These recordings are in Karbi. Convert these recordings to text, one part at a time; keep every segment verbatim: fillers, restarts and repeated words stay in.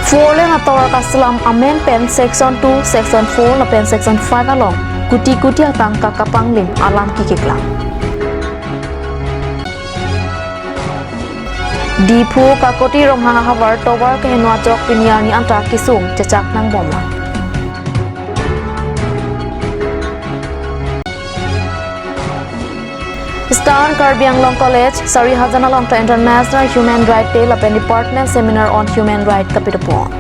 Four lane atovar kaselam amen pen section two, section four lapen section five along kuti kuti atangka kapanglim alam kekeklang. Diphu Kakoti Ronghang ahavar tovar keheno achok pini arni anta kesung chechak nangbomlang. Eastern Karbi Anglong College, Sarihajan along ta International Human Rights Day lapen Department Seminar on Human Rights kapitopon.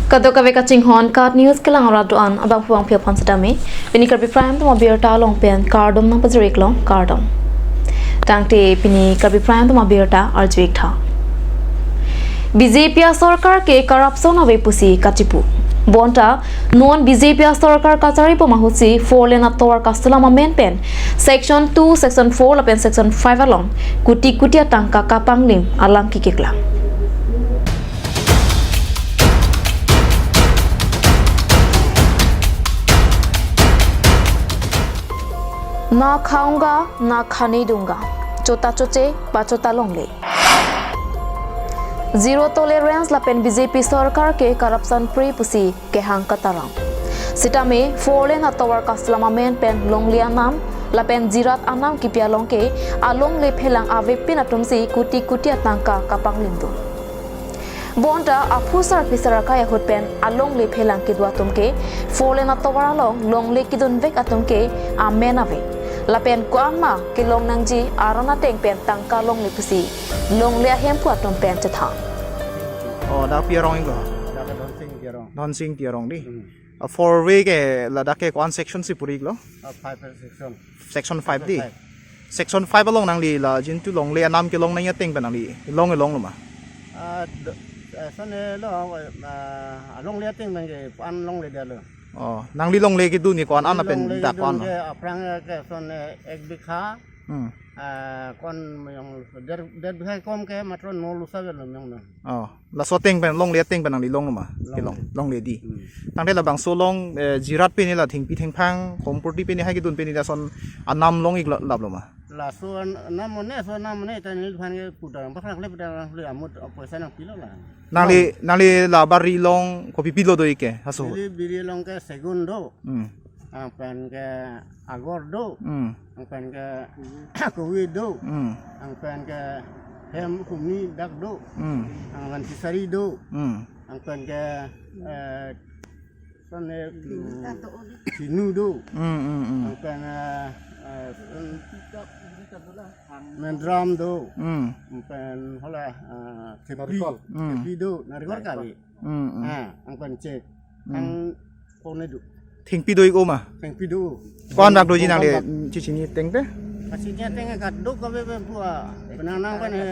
Kadokave kachinghon KAT News kelang arat do-an abang puang phiaphan setame. Pini Karbi Prime Time abirta along pen kardom nangpajir-iklong, kardom. Tangte pini Karbi Prime Time abirta arju-ik tha. B J P asorkar ke corruption ave pusi kachipu. Bonta non B J P asorkar kachari pom ahutsi four lane atovar kaselam amen pen section two, section four lapen section five along kuti kuti atangka kapanglim alam kekeklang. Na khaunga, na khane dunga. Chota choche, pachota longle. Zero tolerance lapen B J P sorkar ke corruption free pusi kehang katarang. Sitame four lane atovar kaselam amen pen longle anam lapen jirat anam kipi along ke alongle phelang avepin atumsi kuti kuti atangka kapanglim dun. Bonta aphu sarpi sar akai ahut pen alongle phelang kedo atum ke four lane atovar along longle kedunvek atum ke amen ave. Lapen ko-an ma kelong nangji aron ateng pen tangka longle pusi longle ahemphu atum pen chethan. Oh, dak pi arong-iklo? Dak Dhonsing pi arong. Dhonsing pi arong di. Hmm. Ah, four way ke ladak ke ko-an section si puri-iklo? Ah, five section. Section five di. Five. Section five along nangli la jintu longle anam kelong nangji ateng pen nangli long-e longlo ma? Ah, do-, eh, son-e lo, ah, alongle ateng pen ke ko-an longle detlo. Oh, nangli longle kedun ke ko-an an pen longle dak kedun ko-an lo? Ke aphrang ke son-e ek bikha. Hmm. Ah, ko-an meyong der, der bikha kom ke matro no lusa avelo meyong no. Oh, laso ateng pen longle ateng pen nangli longlo ma? Longle. Kelong, longle di. Hmm. Tangte labangso along, eh, jirat pini la thengpi thengphang, kompurti pini hai kedun pini lason anam long-ik la-, laplo ma? Laso an-, anam mane, so anam mane, ta neliphan ke pudar, bak nakle pudar nakle amut, oh, poisa nangpilo la. Nangli, long. Nangli la bari along kopi pilo do-ik ke, haso? Biri, biri along ke segun do. Hmm. Angpen ke agor do. Hmm. Angpen ke kuwi do. Hmm. Angpen ke hem humi dak do. Hmm. Angpen sisari do. Hmm. Angpen ke, eh, son-e, hmm, sinu do. Hmm, hmm, hmm. Angpen, eh, eh, son-, mendram do. Hmm. Angpen hala, eh, thepi. Narikol. Hmm. Thepi do, narikol kali. Hmm, hmm. Ah, angpen chek. Hmm. Ang kone do. Thengpi do-ik o ma? Thengpi do. Ko-an bak doji nangli, ko-an bak. Chichini ateng te? Chichini ateng ke kaduk kave pen pua. Penang nang pen he.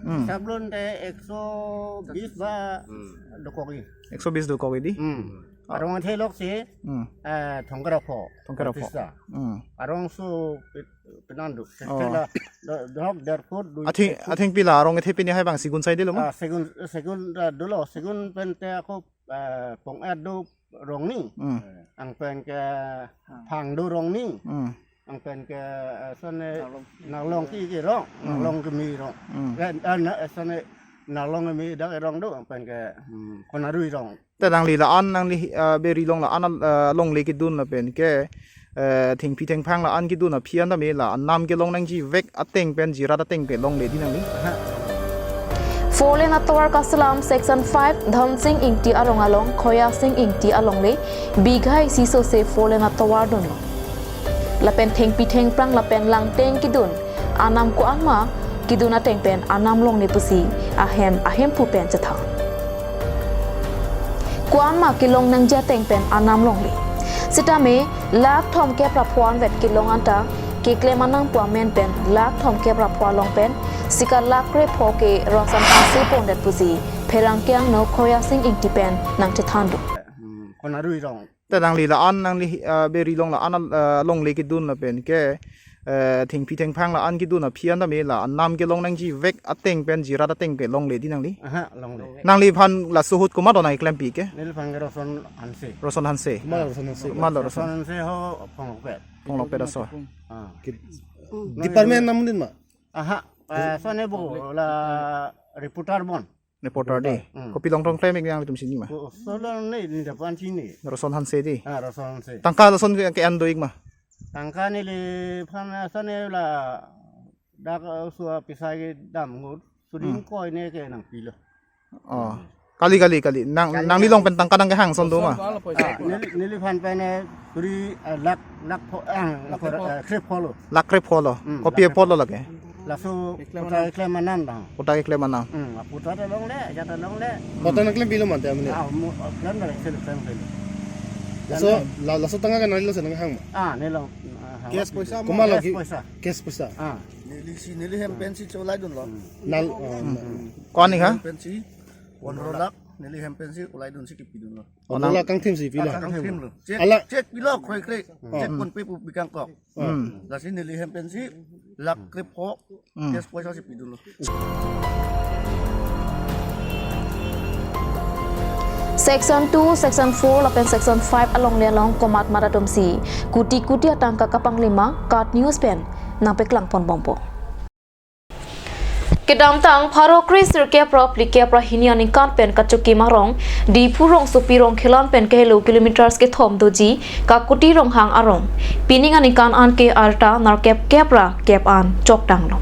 Hmm. Sablon te ekso bis ba, hmm, dokok-i. Ekso bis dokok-i di? Hmm. Ah. Arong athe lok si, hmm, eh, thongkra pho. Thongkra pho. Artista. Hmm. Arong so pit-, penang do. Oh. Sekte la, do-, dohok der foot, dui, atheng, foot. Athengpi la arong athe pini hai bang segun sai dolo ma? Ah, segun, segun, ah, dolo, segun pen te ako, ah, pong-et do rongni. Hmm. Angpen ke phang do rongni. Hmm. Angpen ke, eh, son-e naklong, naklong ki, ki rong, hmm, naklong kemi rong. Hmm. Eh, eh, na, eh, son-e naklong kemi dak rong do, angpen ke, hmm, konarui rong. Te nangli la-an nangli, eh, biri along la-an, eh, longle kedun lapen ke, eh, thengpi thengphang la-an kedun aphi an tame la anam kelong nangjivek ateng pen jirat ateng pen longle di nangli? Aha. Four lane atovar kaselam section five Dhonsing Ingti arong along Khoya Sing Ingti alongle bigha isi sose four lane atovar dunlo. Lapen thengpi thengphang lapen langteng kedun anam ko-an ma kedun ateng pen anam longle pusi ahem ahemphu pen chethan. Ko-an ma kelong nangji ateng pen anam longle. Sitame lakh thomkep ra pho anvet kelong anta keklem anang pu amen pen lakh thomkep ra pho along pen sika lakh krepho ke Roshan Hanse pondet pusi pherangke angno Khoya Sing Ingti pen nangchethan do. Hmm, konarui rong. Te nangli la-an nangli, ah, biri along la-an, ah, longle kedun lapen ke, eh, thengpi thengphang la-an kedun aphi an tame la anam kelong nangjivek ateng pen jirat ateng pen longle di nangli? Aha, longle. Nangliphan laso ahut komat do nangklempi ke? Neliphan ke Roshan Hanse. Roshan Hanse. Komat Roshan Hanse. Komat Roshan. Roshan Hanse ho Phonglokpet. Phonglokpet aso. Ah. Ki-, department nam din ma? Aha. Eh, sone bo la reporter bon. Reporter dei. Hmm. Kopi long tong klem ik nangtum chini ma? Ko solo ne ni dapan chini. Roson Hanse dei. Ah, Roson Hanse. Tangka lason ke, ke-an do ik ma? Tangka neliphan sone la dak, eh, sua pisai kedam ngut. Suding Hmm. koi ne ke nangpilo. Oh. Kali, kali, kali. Nang, Kali, nangli kali. Along pen tangka nangkehang ason do ma? Solo pho. Ah, neli, neliphan pen, eh, suri, eh, lak, lak pho, eh, lak pho, eh, krepho lo. Lak krepho lo. Hmm, Kopi lak apot lo lake? Laso Keklem puta anan. Keklem anan bang. Puta keklem anan. Hmm, puta ta longle, ja ta longle. Puta nangklem pilo mate amne. Ah, mo, klem da sel klem pilo. Laso, la, laso tangka ke nangli lason nangkehang ma? Ah, neli long, ah, Cash poisa ma? Kuma Cash lagi? Poisa. Cash poisa. Ah. Neli si, neli hem pensi cholai dunlo. Hmm. Nal, oh, Hmm. Ko-an ik ha? Hem pensi, pondro lak, neli hem pensi, ulai dunsi kipi dunlo. Oh, nang- nala kangthim si pilo. Ah, kangthim lo. Cheque, Ala- cheque pilo, kroikre. Oh. Cheque pon pe pu bikang kok. Hmm. Lasi neli hem pensi, lak krepho, Hmm. Cash poisa si pi dunlo. Section two, Section four, lapen Section five alongle along komat mat atumsi kuti kuti atangka kapanglima KAT News pen nangpeklang pon bompo. Kedamtang pharo kre sirkep ra phlikep ra hini aningkan pen kachokim arong Diphu rongsopi Rongkhelan pen kahelo kilometers kethom doji Kakuti Ronghang arong. Pining aningkan an ke arta nerkep kep ra kep an chokdanglo.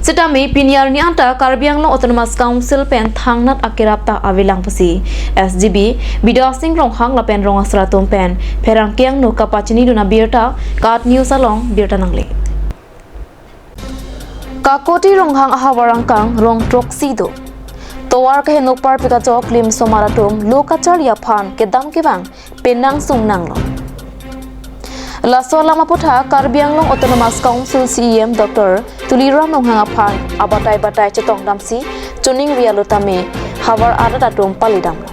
Sitame pini arni anta Karbi Anglong Autonomous Council pen thangnat akerap ta avelang pusi S G B Bidya Sing Ronghang lapen rong asar atum pen pherangke angno kapachini dun abirta KAT News along birta nangle. Kakuti Ronghang ahavar angkang rong throksi do. Tovar kaheno parpik ajok lim somar atum lo kacharli aphan kedam kevang penang sungnanglo. Laso alam aputhak Karbi Anglong Autonomous Council C E M Doctor Tuliram Ronghang aphan abatai batai chetongdamsi choningri alo tame havar arat atum palidamlo.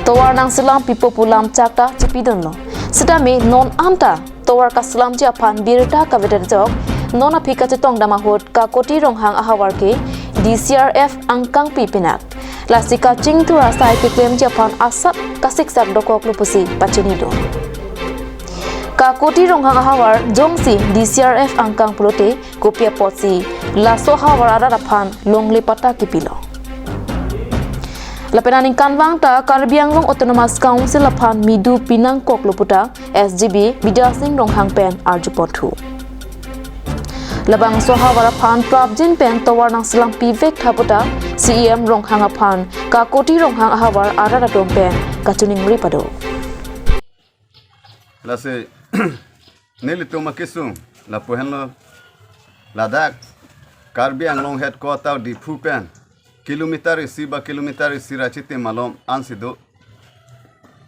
Tovar nangselam pipo pu lam chak ta chipidunlo. Sitame non anta tovar kaselamji aphan birta kavedet ajok non aphi kachetongdam ahut Kakuti Ronghang ahavar ke D C R F angkang pi pinak. Lasi kachingthur asai keklemji aphan asap kasiksak dokoklo pusi pachinidun. Kakuti Ronghang ahavar jongsi D C R F angkang pulote kopi apotsi laso havar arat aphan longle patta kipilo. Lapen aningkanvang ta Karbi Anglong Autonomous Council aphan midu pinangkoklo puta S G B Bidya Sing Ronghang pen arjuponthu. Labangso ahavar aphan prapjin pen tovar nangselam pivek tha puta C E M Ronghang aphan Kakuti Ronghang ahavar arat atum pen kachiningri pado. Lasi nelitum akesung lapu henlo, ladak Karbi Anglong headquarter Diphu pen kilometer isi ba kilometer isi ra chitim malom ansi do.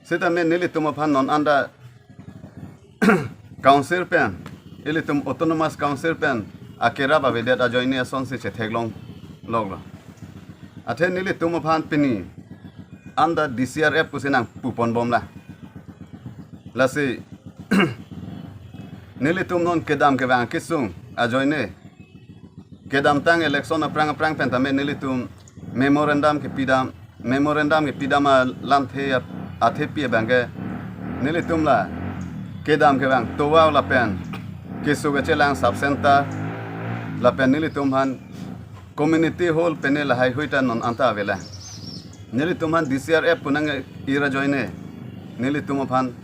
Sitame nelitum aphan non anta council pen, ilitum autonomous council pen akerap avedet ajoine asonsi chetheklong loklo. Athe nelitum aphan pini anta D C R F pusi nangpupon bomla. Lasi nelitum non kedam kevang kesung ajoine kedamtang election aphrang aphrang pen tame nelitum memorandum kepidam, memorandum kepidam alamthe ap-, athepi abangke nelitum la kedam kevang tovar lapen keso kechelang sub center lapen nelitum aphan community hall pen lahai hui ta non anta avela. Nelitum aphan D C R F pu nang-ir ajoine nelitum aphan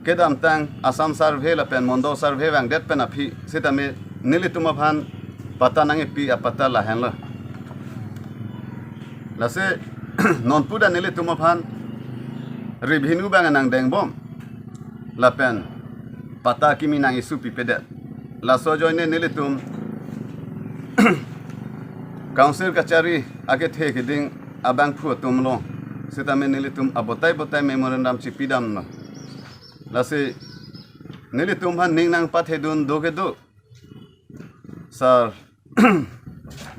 kedamtang Assam survey lapen Mondol survey vangdet pen aphi sitame nelitum aphan patta nangkepi apatta lahenlo. Lasi non puda nelitum aphan revenue abang nangdeng bom lapen patta kimi nang-issue pipedet. Laso ajoine nelitum council kachari akethe keding abangphu atum along sitame nelitum abotai botai memorandum chipidamlo. Lasi nelitum aphan ning nangpathedun do kedo sir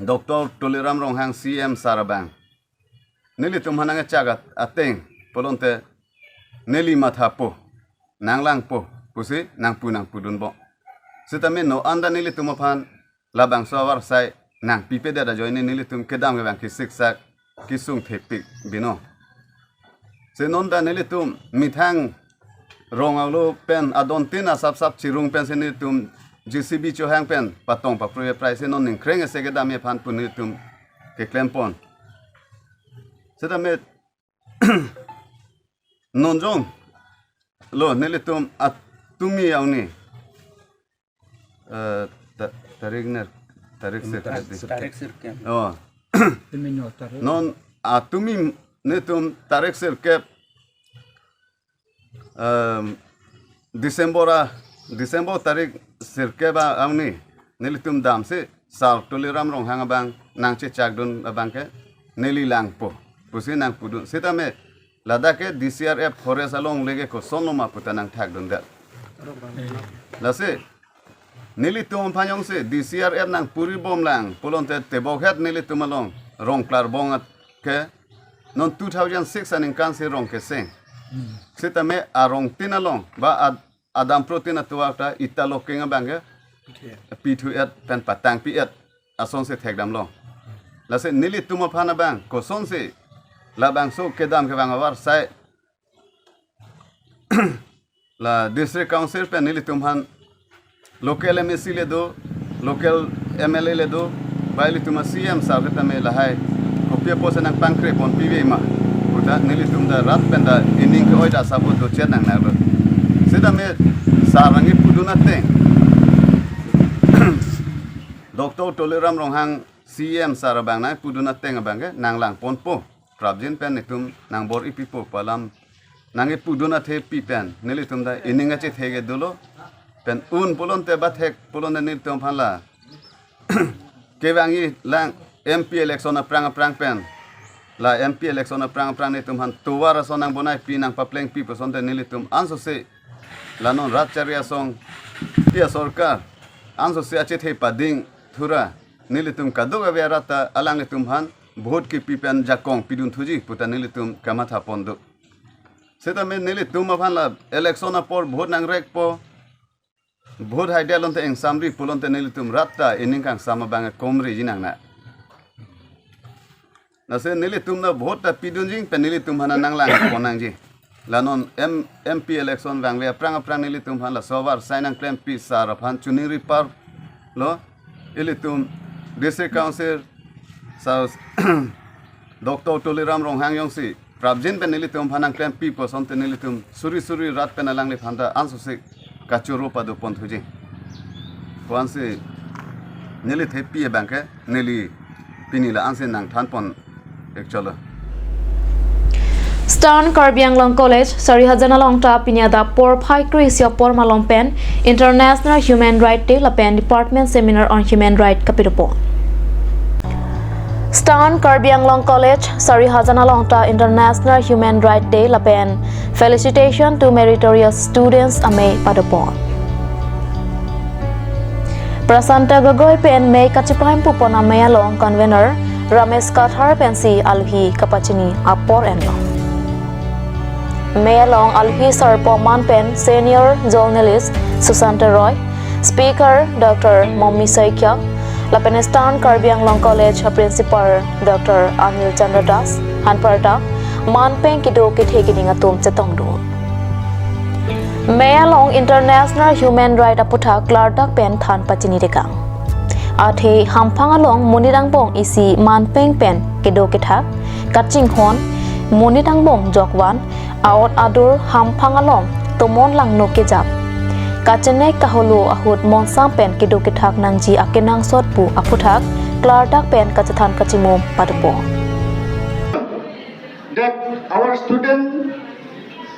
Doctor Tuliram Ronghang C M sir abang nelitum aphan nangkechak at-, ateng pulote neli mathapo, nanglangpo pusi nangpu nangpudun bom. Sitame non anta nelitum aphan labangso avarsai nangpipedet ajoine nelitum kedam kevang kesiksak kesung thepik bino. Si non ta nelitum methang rong alo pen adontin asap sap chirung pensi nelitum J C B chohang pen patong paprui aprai si non ningkreng ese kedam aphan pu nelitum keklem pon. Setame non jonglo nelitum atumi auni, eh, ta-, tarik ner, tarik sirkep. Tarik sirkep. Oh. Tumi no tarik. Non atumi nelitum tarik sirkep, em, December a, December tarik sirkep auni nelitum damsi Sar Tuliram Ronghang abang nangchechakdun abang ke neli langpo pusi nangpudun. Setame ladak ke D C R F forest along leke kosonlo ma puta nangthakdundet. Lasi nelitum aphan jongsi D C R F nangpuri bomlang pulote tebokhet nelitum along Rongklarbong at ke non two thousand six aningkan si rong keseng. Setame arongtin along ba ad-, adam protin atuak ta ita loking abang ke pithu-et pen patangpi-et asonsi thekdamlo. Lasi nelitum aphan abang kosonsi labangso kedam kevang avarsai la District Council pen nelitum aphan local M A C le do, local M L A le do, ba ilitum a C M sir ketame lahai kopi apotsi nangpangkre ponpive ma puta nelitum ta rat pen ta ining ke-oi ta asap dochennang nanglo. Setame sir nangkepudun ateng Doctor Tuliram Ronghang C M sir abang nangpudun ateng abang ke nanglang ponpo. Prapjin pen nelitum nangbor-ipipo pu alam nangkepudun athepi pen nelitum ta ining achethe ke dolo. Pen un pulote ba thek pulote nelitum aphan la kevangji lang M P election aphrang aphrang pen, la M P election aphrang aphrang nelitum aphan tovar ason nangbonaipi nangpaplengpi pu asonte nelitum ansose la non rat chari asong pi asorkar ansose achethe pading thura nelitum kadokave arat ta alanglitum aphan vote kepi pen jakong pidun thuji puta nelitum kamatha pon do. Setame nelitum aphan la election apor vote nangrekpo, vote haidetlo te ingsamri pulote nelitum rat ta ining kangsam abang komriji nangne. Lasi nelitum na vote ta pidunji pen nelitum aphan nanglang pon nangji. La non M-, M P election vangve aphrang aphrang nelitum aphan laso avarsai nangklempi sir aphan choningri parlo ilitum District Council sir Doctor Tuliram Ronghang jongsi prapjin pen nelitum aphan nangklempi pu asonte nelitum suri suri rat pen alangliphan ta ansose kachoro pado pon thuji. Ko-ansi neli thepi abang ke neli pini la-ansi nangthan pon ik cholo. Eastern Karbi Anglong College, Sarihajan along ta pini adap porphai kre-isi apor malom pen International Human Rights Day lapen Department Seminar on Human Rights kapidopo. Eastern Karbi Anglong College, Sarihajan along ta International Human Rights Day lapen Felicitation to Meritorious Students amei padopo. Prasanta Gogoi pen mei kachipaimpu pon amei along convener Ramesh Kathar pensi alohi kapachini apor enlo. Mei along alohi sarpo aman pen senior journalist Sushanta Roy, speaker Doctor Mommi Saikia, lapen Eastern Karbi Anglong College a principal Doctor Anil Chandra Das, anparta manpeng kedo kethe keding atum chetongdun. Mei along International Human Rights aputhak klardak pen than pachini dekang. Athe hamphang along monit angbong isi manpeng pen kedo kethak, kachinghon, monit angbong jokvan, aot adur hamphang along tomon langno kejap, kachenek kaholo ahut monsam pen kedo kethak nangji akenangsot pu aputhak klardak pen kachethan kachimum padopo. That our students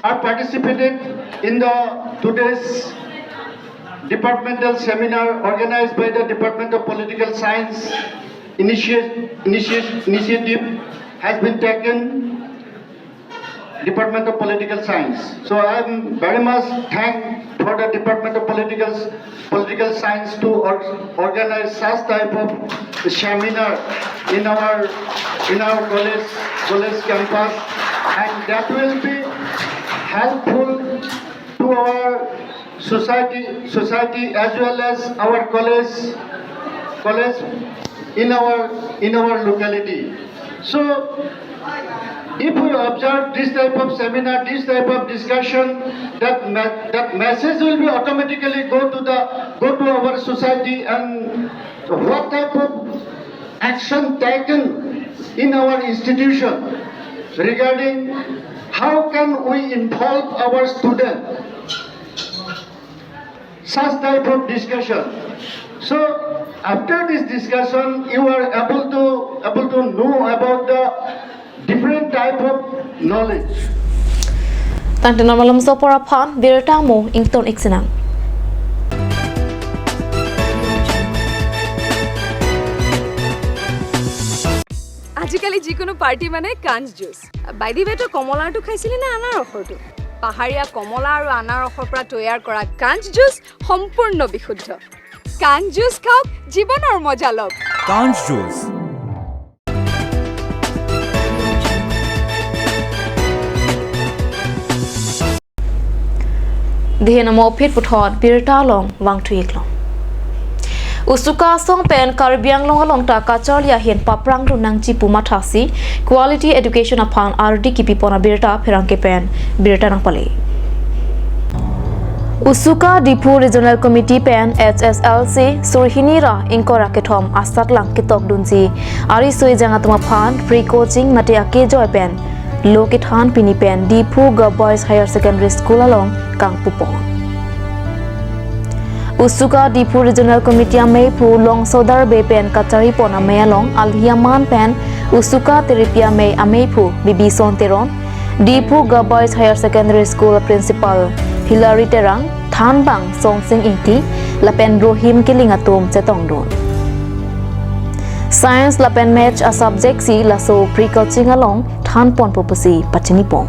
are participated in the today's departmental seminar organized by the Department of Political Science. Initiate, initiate, initiative has been taken, Department of Political Science. So I am very much thank for the Department of Political Political Science to or, organize such type of seminar in our in our college college campus, and that will be helpful to our society society as well as our college college in our in our locality. So If we observe this type of seminar, this type of discussion, that me-, that message will be automatically go to the, go to our society, and what type of action taken in our institution regarding how can we involve our student. Such type of discussion. So after this discussion, you are able to, able to know about the different type of knowledge. Tangte non malomso apor aphan birta mo ington ik sinang. আজিকালি যিকোনো পাৰ্টি মানে কাঞ্চ জুচ। বাইদেৱেতো কমলাৰটো খাইছিলি নে আনাৰসৰটো? পাহাৰীয়া কমলা আৰু আনাৰসৰ পৰা তৈয়াৰ কৰা কাঞ্চ জুচ সম্পূৰ্ণ বিশুদ্ধ। কাঞ্চ জুচ খাওক, জীৱনৰ মজা লওক। কাঞ্চ juice. Dihena mo phit puthot birta along vangthu iklong. Usuka asong pen Karbi Anglong along ta kacharli ahin paprang dun nangji pu mathasi quality education aphan ardi kipipon abirta pherangke pen birta nangpale. Usuka Diphu Regional Committee pen H S L C surhini ra ingkoi ra kethom asatlang ketok dunji ariso ejang atum aphan free coaching mate akejoi pen lo kethan pini pen Diphu Girls Boys Higher Secondary School along kangpupon. Usuka Diphu Regional Committee ameiphu Longsodar Bey pen kacharipon amei along alhi aman pen Usuka Terepi amei ameiphu Bibison Teron, Diphu Girls Boys Higher Secondary School Principal Hilary Terang, thanbang Songsing Ingti lapen Rohim Kiling atum chetongdun. Science lapen Maths a-subject si laso free coaching along thanponpo pusi pachinipon.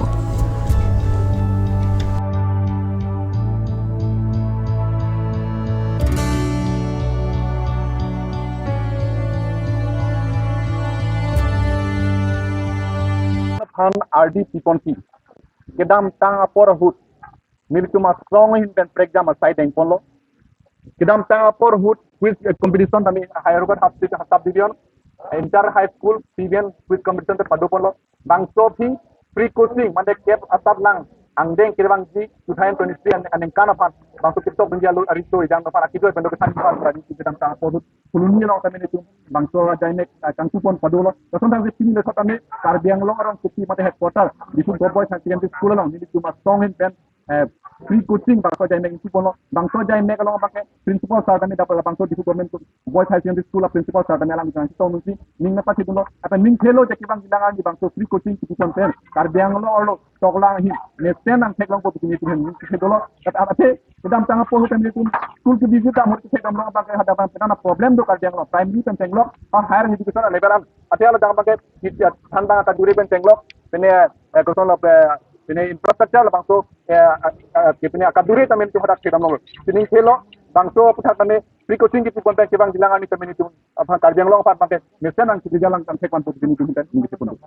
Aphan ardi piponsi kedamtang apor ahut nelitum asong ahin pen prekjam asai dengponlo. Kedamtang apor ahut quiz, eh, competition tame higher order half, half division, inter high school, P V N quiz competition ta padoponlo. Bangso aphi free coaching mane kep asatlang angdeng kevangji two thousand twenty-three an-, aningkan aphan bangso ketok dunji alo ariso ejang aphan akejoi pen do kesan aphan berani kedamtang apor ahut Phuloni along tame nelitum bangso ajaimek, eh, kangpupon padolo. Lason thangsi pini le kotame Karbi Anglong arongsopi mate headquarter Diphu Girls Boys Higher Secondary School along nelitum asong ahin pen, eh, free coaching bangso ajaimek ingpuponlo. Bangso ajaimek along abangke principal sir tame dapat bangso Diphu Government Boys Higher Secondary School a-principal sir tame alang jang chetongdunsi ning nangpachedunlo. Lapen ning khelo jaki bang jilang arni bangso free coaching kipupon pen Karbi Anglong arlo toklang ahin mesen nangtheklongpo pusi nelitum ahin ning khelo. Lapen athe kedamtang apor ahut nelitum school ke visit amur ke kedam long abangke hadak abang penang problem do Karbi Anglong primary pen chenglok, ah, higher education level an. Athe alo jang abangke thanbang akadure pen chenglok, pine, eh, kosonlo pe, pine infrastructure labangso, eh, eh, eh, ke pine akadure tame nelitum hadak kedam long. Sining khelo, bangso aputhak tame free coaching kipupon pen kevang jilang arni tame nelitum aphan Karbi Anglong aphan abangke mesen nangkipija lang tangthek manpo pusi nelitum pen ning khelo.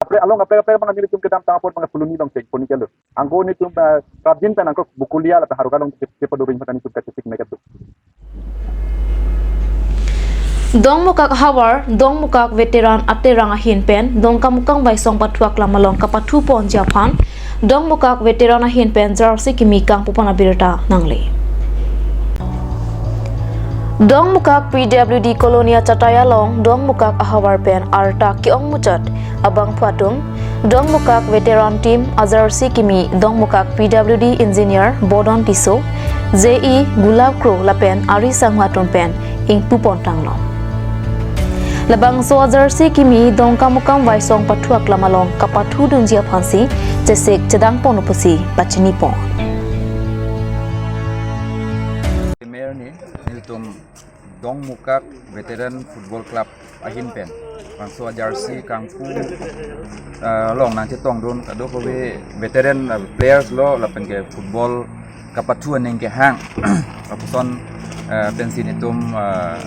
Apre along apre apre abang nelitum kedamtang apor abang Phuloni along chek poni kelo. Angko nelitum, eh, Prabjin pen angko Bokolia lapen Haruka along chek, chek padobing mata nelitum kachesik mekat do. Dongmukak ahavar, Dongmukak veteran aterang ahin pen Dongkamukam Vaisong pathu aklam along kapathuponji aphan Dongmukak veteran ahin pen jersey kimi kangpupon abirta nangle. Dongmukak P W D colony achatai along Dongmukak ahavar pen arta ke-ong muchot abangphu atum Dongmukak veteran team a-jersey kimi Dongmukak P W D engineer Bodon Tisso, J E Gulab Kro lapen ari sangho atum pen ingpupon tanglo. Labangso a-jersey kimi Dongkamukam Vaisong pathu aklam along kapathu dunji aphansi chesik chedangponlo pusi pachinipon. Mayor ni nelitum Dongmukak Veteran Football Club ahin pen bangso a-jersey kangpu, eh, along nangchetongdun kadokave veteran, eh, players lo lapen ke football kapathu aning kehang. Lapuson, eh, pensi nelitum, eh,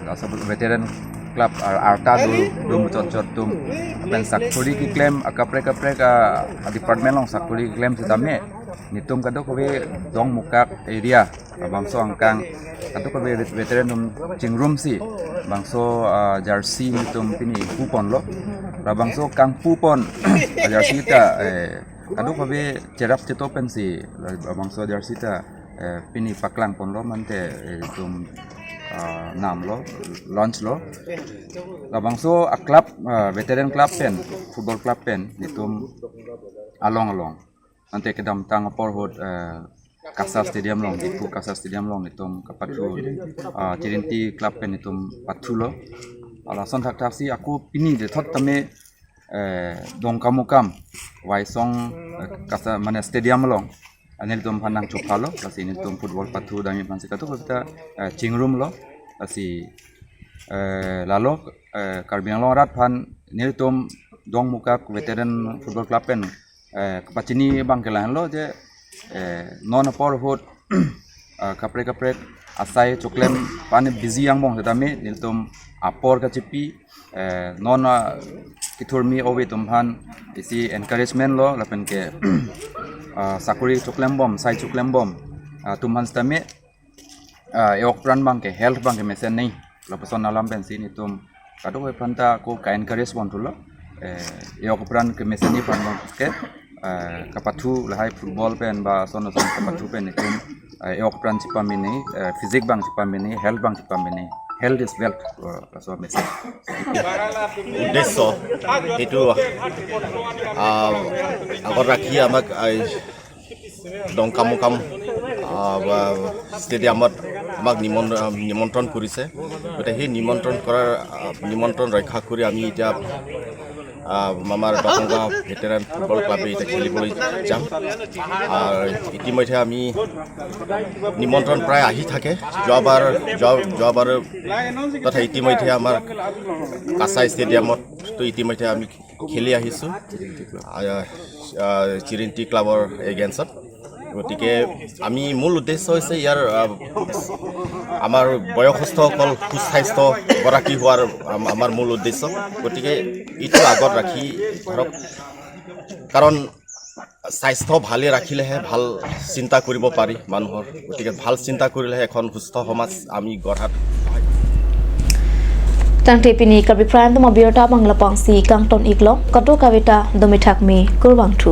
laso veteran club ar-, arta do, do muchot chot atum pen sakori keklem akaprek kaprek a, a-department along sakori keklem setame nelitum kadokave Dongmukak area labangso angkang kadokave vet-, veteran atum chingrumsi bangso, ah, jersey nelitum pini ingpuponlo. Labangso kangpu pon a jersey ta, eh, kadokave cherap cheto pensi labangso jersey ta, eh, pini paklang ponlo mante, eh, itum, ah, namlo, launch lo. Labangso a club, ah, veteran club pen, football club pen, itum along along. Ante kedamtang apor ahut, eh, Kasa Stadium along, Diphu Kasa Stadium along itum kapathu, ah, Chirinti Club pen itum pathulo. Lason thakthaksi ako pini de thot tame, eh, Dongkamukam, Waisong, eh, Kasa mane stadium along. Nelitum aphan nangchophalo, lasi nelitum football pathu dami aphansi kadokave ta, eh, chingrumlo, lasi, eh, lalo, eh, Karbi Anglong arat aphan nelitum Dongkamukam Veteran Football Club pen eh, kapachini abang ke lahenlo je, eh, non apor ahut, eh, kaprek kaprek asai choklem pani busy angbong setame nelitum apor kachipi, eh, non, ah, kethurmi ove atum aphan isi encouragement lo lapen ke, ah, sakori choklem bom, sai choklem bom, ah, atum aphan setame, ah, e-ok apran abang ke health abang ke mesen nei. Lapuson alam pensi nelitum kadokave aphan ta ako ka-encourage ponthulo. Eh, e-ok apran ke mesen nei apran abang ke, eh, kapathu lahai football pen ba son son kapathu pen itum, eh, e-ok apran chepameme nei, eh, physique abang chepameme nei, health abang chepameme nei. Health is wealth, eh, laso mesen. উদ্দেশ্য সেইটো, আহ, আগত ৰাখি আমাক, আহ, ডংকামুকাম, আহ, বা ষ্টেডিয়ামত আমাক নিমন-, আহ, নিমন্ত্ৰণ কৰিছে। গতিকে সেই নিমন্ত্ৰণ কৰাৰ, আহ, নিমন্ত্ৰণ ৰক্ষা কৰি আমি এতিয়া, আহ, আমাৰ দৰংগা ভেটেৰান ফুটবল ক্লাবে এতিয়া খেলিবলৈ যাম। আৰু ইতিমধ্যে আমি নিমন্ত্ৰণ প্ৰায় আহি থাকে। যোৱাবাৰ, যোৱা-, যোৱাবাৰ তথা ইতিমধ্যে আমাৰ কাছাই ষ্টেডিয়ামত তো ইতিমধ্যে আমি খেলি আহিছোঁ, আহ, আহ, চিৰিণ্টি ক্লাবৰ এগেইনষ্টত। গতিকে আমি মূল উদ্দেশ্য হৈছে ইয়াৰ, আহ, আমাৰ বয়সস্থসকল সুস্বাস্থ্য গৰাকী হোৱাৰ আম-, আমাৰ মূল উদ্দেশ্য। গতিকে এইটো আগত ৰাখি ধৰক, কাৰণ স্বাস্থ্য ভালে ৰাখিলেহে ভাল চিন্তা কৰিব পাৰি মানুহৰ। গতিকে ভাল চিন্তা কৰিলেহে এখন সুস্থ সমাজ আমি গঢ়াত সহায় কৰিব। Tangte pini Karbi Prime Time abirta abang lapangsi kangton-iklo, kadokave ta dome thakme kurvangthu.